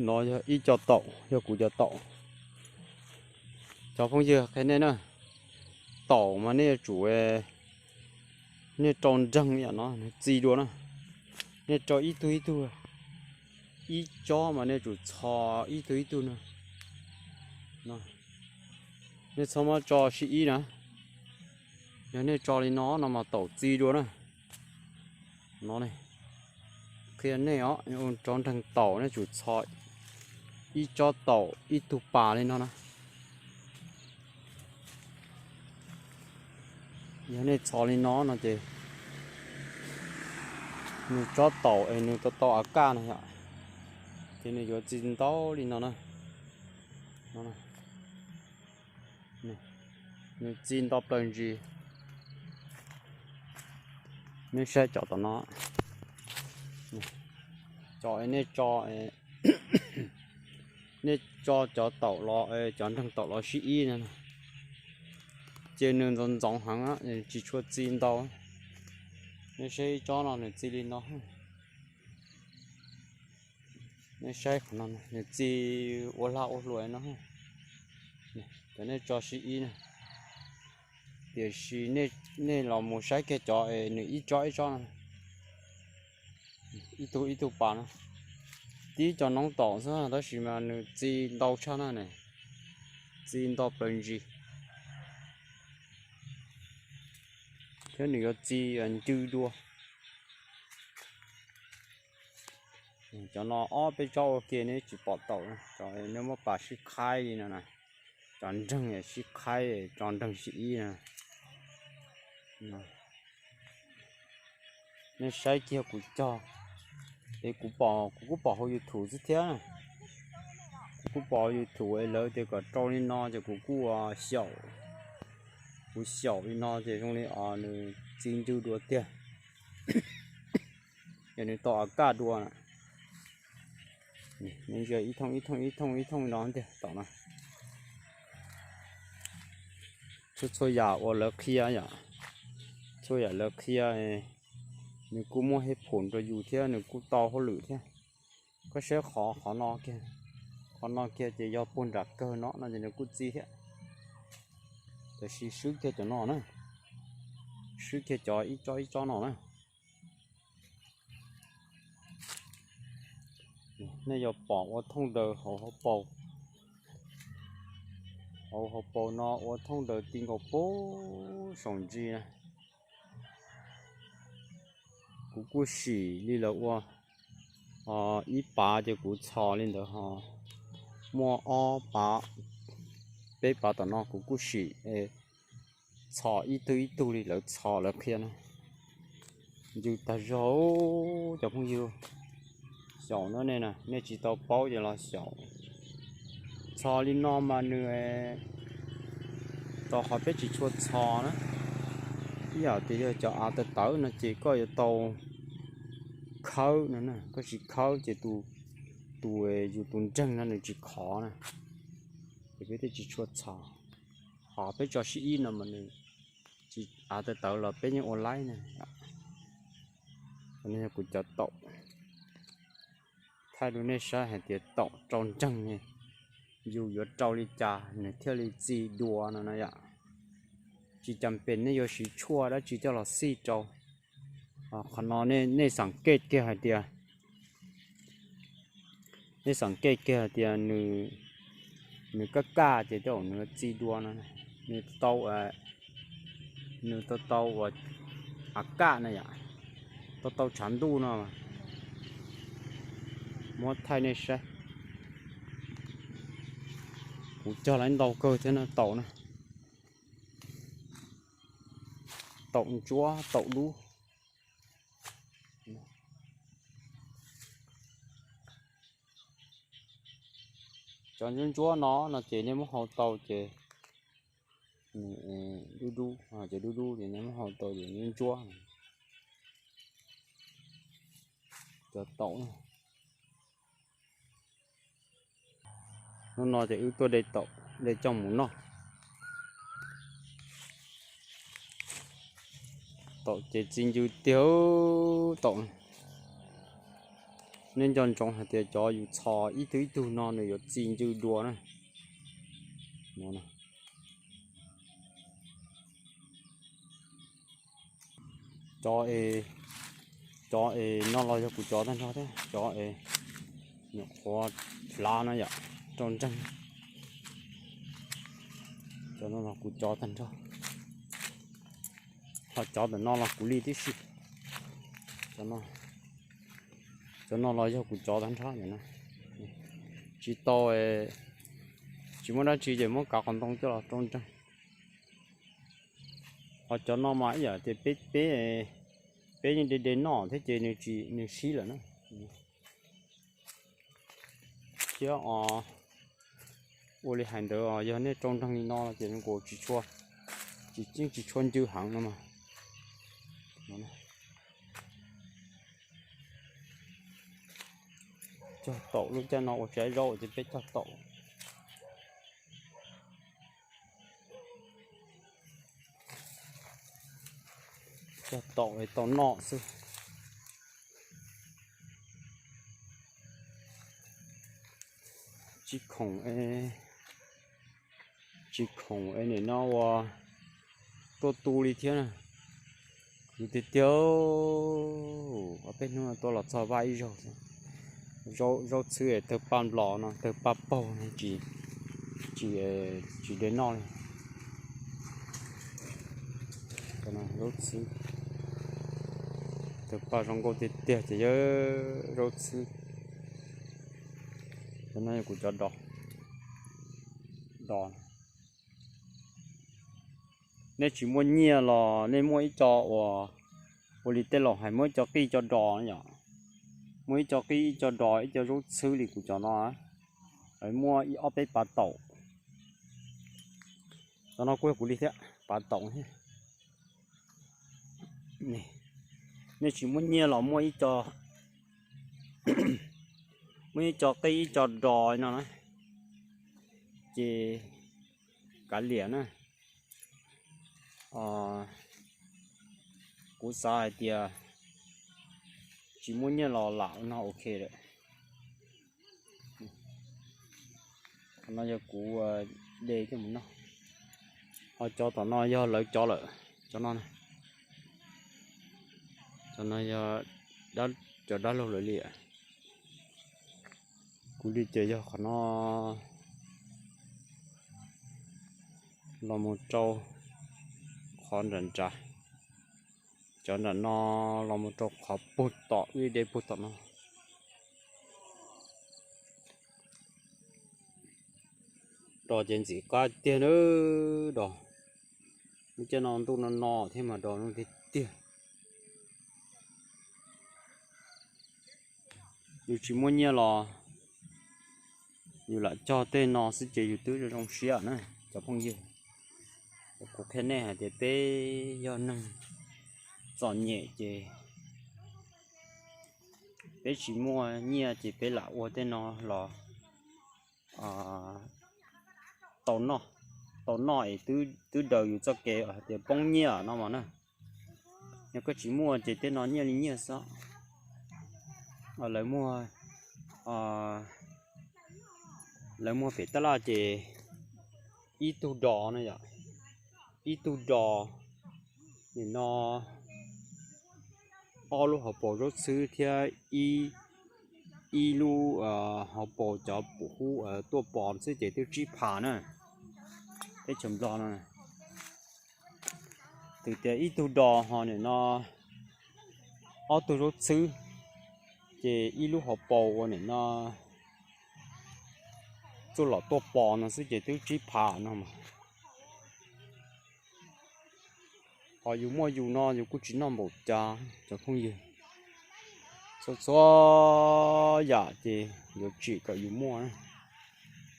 No yog ib co taum, yog kuv cov taum. Cov phooj ywg qhia nej na, taum mas nej yuav tsum, nej rau nreeg yom no, nws txi dua na. Nej rau ib tug ib tug, ib tsob mas nej tsum txho ib tug ib tug na. Nej txhob muab tso sib ib na. Yog nej tso li no no mas taum txi dua na. No ne, qhia nej os, rau nreeg taum nej tsum txho ib tsob taum ib tug pas li no na. Yog nej txho li no no ces nws tsob taum es nws tau tau av kaj no yom, ces nws yuav txi ntau li no na. Nws txi nto plaws ntsis. Nej saib cov tom no, cov nej tso, nej tso cov taum los, cov nreeg taum los sib ib no, ces nws ntxoov ntxoov heev, tsis tshua txi ntau. Nej saib ib tsob no nws txi li no. Nej saib qhov no, nws txi ua lag ua luam no. Cov nej tso sib ib na, tiam sis nej los mus saib kiag cov es nws ib tsob ib tsob no, ib tug ib tug pas no, tib cov noob taum xwb tab sis mas nws txi ntau tshaj na ne, txi nto plaws ntsis, thiab nws yuav txi ncw dua. Cov no ob peb tsob ua ke nej tsis pom taum, cov nej muab pas sib qhaib li no na, cov nreeg sib qhaib, tso nreeg sib ib na. Nej saib kiag kuv cog, es kuv pom, kuv kuj pom hauv YouTube xwb thiab. Kuv kuj pom hauv YouTube es lawv tias kom rau li no ces kuv kuj xyaum, kuv xyaum li no ces zoo li os nws txi ncw dua tiag. Yog nws tau av kaj dua na, ntsia ib thooj ib thooj ib thooj ib thooj no tiag tom no. Txhua txhua yam uas lawv qhia yom, txhua yam lawv qhia, nws kuj muaj hej phum rau yus thiab nws kuj tau hauj lwm thiab. Koj saib qhov, qhov no kiag, qhov no kiag ces yog puag nram kawg no no ces nws kuj txi thiab. Tiam sis swb kiag cov no na, swb kiag cov ib tsob ib tsob no na. Nej yuav pom ua thooj ntawd hauv hauv paus, hauv hauv paus no ua thooj ntawd ti nkaus puag saum ntsis na. Kuv kuj sim li lawv ua, ib pav ces kuv txhos li ntawd ho muaj ob pav, peb pav tom no kuv kuj sim txhos ib tug ib tug li lawv txhos lawv qhia na. Ncw tag zog cov phooj ywg, xyaum no nej na, nej tsis tau paub ces los xyaum. Txhos li no mas nws rau qhov peb tsis tshua txhos na. Ib yam tias yog cov av tawv tawv no ces koj yuav tau khawb no, koj tsis khawb ces tus, tus, yus tus nreeg no nws tsis khov na. Ces peb thiaj tsis tshua txhos. Qhov peb tso sib ib no mas nws tsis, av tawv tawv los peb yeej ua laib na. Qhov no yog kuv cov taum, thaij rau nej saib hais tias taum rau nreeg ne, yus yuav rau li cas nws thiaj li txi dua no na yom. Tsis cas pes nej yuav siv tshuaj dab tsi coj los xij rau. Qhov no nej xeem kej kiag hais tias, nej xeem kej kiag hais tias nws kaj kaj ces tej zaum nws txi dua no, nws tau, nws tau tau ua av kaj na yom, tau tau tshav ntuj no. Muab thaij nej saib, kuv cog lawv ntau kawg thiab no taum na, taum ntsuab taum dub. Cov ntsuab ntsuab no no ces nej muab hau tau ces dub dub, cov dub dub ces nej muab hau tau ces ntsuab ntsuab. Cov taum, hnub no ces wb tuaj de taum de coj mus noj. Taum ces txi ncw tiag taum. Nej nco ntsoov hais tias cov yus txhos ib tug ib tug no nws yuav txi ncw dua na. Cov es, cov es no los yog kuv cov tag nrho thiab, cov es nyuam qhuav hlav no yom, rau nreeg. Cov no los kuv cov tag nrho, ho cov ntawm no los kuv li tib si. Cov no los yog kuv cov tag nrho no. Tsis tau, tsis muaj dab tsi ces muab kav qhov ntoo coj los rau nreeg. Ho cov no mas ib yam tias peb, peb, peb yeej de de noj thiab ces nws sib lawm na. Thiab ua li hais ntawd yog nej rau nreeg li no ces nws kuj tsis tshua, tsis, yeej tsis tshua ncw heev no mas. Cog taum lub caij no ua tsav zaub ces peb cog taum. Cog taum es tau noj xwb. Tsis khoom, tsis khoom es nim no ua tuaj tu li thiab na. Yus tiag tiag, ob peb hnub no tuaj los txog vaj ib zaug. Zaub txhwb es tawg paj nplos no, tawg paj paug no, tsis, tsis de noj li. Zaub txhwb, tawg paj zoo nkauj tiag tiag ces yog zaub txhwb. Cov no yog kuv cov dos, dos. Nej tsis muaj nyiaj los nej muaj ib co uas, ua li tej laus hais muaj ib co qij co dos yom. Muaj ib co qij ib co dos ib co zaub txhwb li kuv cov no, muaj ib ob peb pav taum. Cov no kuj yog kuv li thiab, pav taum thiab. Nej tsis muaj nyiaj los muaj ib co, muaj ib co qij ib co dos no na, ces kav liam na. Kuv xav hais tias tsis muaj nyiaj los lam no ok lawm. Qhov no yog kuv de coj mus noj. Ho cov tom no yog lawv cov lawm, cov no, cov no yog cov dab laug lawv li. Kuv li ces yog qhov no los mus rau qhov nram nrad, cov nram no los mus rau qhov puag tom, wb de puag tom no. Dos ces ntxim qab tiag na, dos. Lub caij no ntuj no no thiab mas dos zoo tiag tiag. Yus tsis muaj nyiaj los yus lam cog tej no xwb ces yus twb zoo siab na cov phooj ywg. Kuv qhia nej hais tias peb yog neeg txom nyem ces peb tsis muaj nyiaj ces peb lam ua tej no los tau noj, tau noj es twb daws yus txoj kev hais tias poob nyiaj no mas na. Yog koj tsis muaj ces tej no nyiaj li nyiaj xwb. Lawv muag, lawv muag pem tab laj ces ib tug dos no yom, ib tug dos nim no ob lub hauv paus zaub txhwb thiab ib lub hauv paus cov pum hub tuaj pos xwb ces twb tsib phav na. Teb chaws Nplog no twb tias ib tug dos ho nim no ob tug zaub txhwb ces ib lub hauv paus ua nim no txuj lom tuaj pos no xwb ces twb tsib phav no mas. Ho yus muaj yus no yus kuj tsis noj npaum cas cov phooj ywg. Txhua txhua yam ces yuav tsim kom yus muaj na.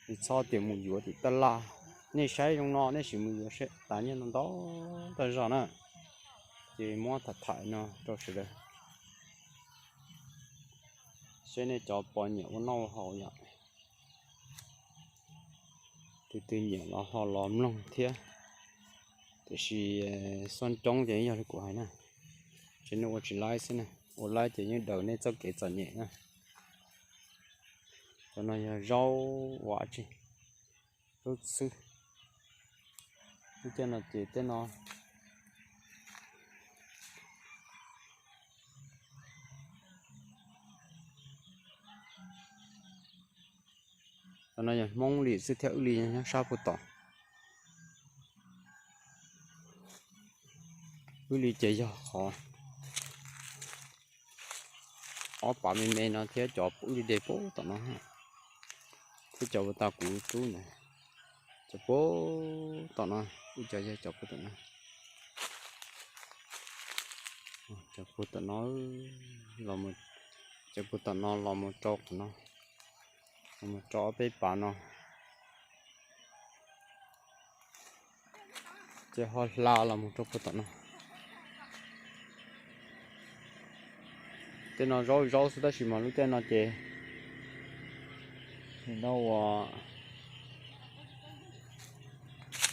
Tsis txhob tias mus yuav tim tab laj. Nej saib zoo no nej sim mus yuav tas nyiaj no ntau tag zog na, ces muab tham tham no rau sawv daws seb nej cov pos nyiam ua noj ua haus yom. Tus twg nyiam los ho los mloog thiab, tiam sis xoj coob ces yog li kuv hais na, ces nej ua tsis laib xwb na, ua laib ces yeej daws nej txoj kev txom nyem na. Cov no yog zaub uas tsi, zaub xwb. Lub caij no ces tej no, cov no yog Hmoob li xwb thiab, wb li nyob sab puag tom. Wb li ces yog qhov ob pav me me no thiab cov wb li de puag tom no, thiab cov puag ta kuv tub ntawd, cov puag tom no, wb cov yog cov puag tom no. Cov puag tom no, cov puag tom no los mus rau qhov no, los mus rau ob peb pav no, ces ho hla los mus rau puag tom no. Tej no zaub zaub xwb tab sis mas lub caij no ces nim no ua,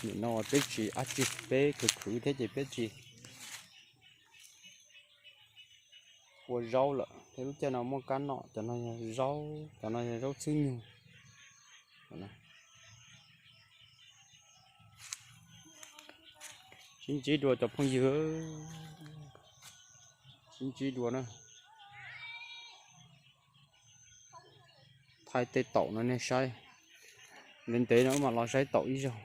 nim no ua peb tsis ab tsi, peb khwv khwv thiab ces peb tsis ua zaub lawm thiab. Lub caij no muaj kab noj, cov no yog zaub, cov no yog zaub xwb nyug. Sib ntsib dua cov phooj ywg, sib ntsib dua na. Thaij tej taum no nej saib, ntev ntev no wb mam los saib taum ib zaug.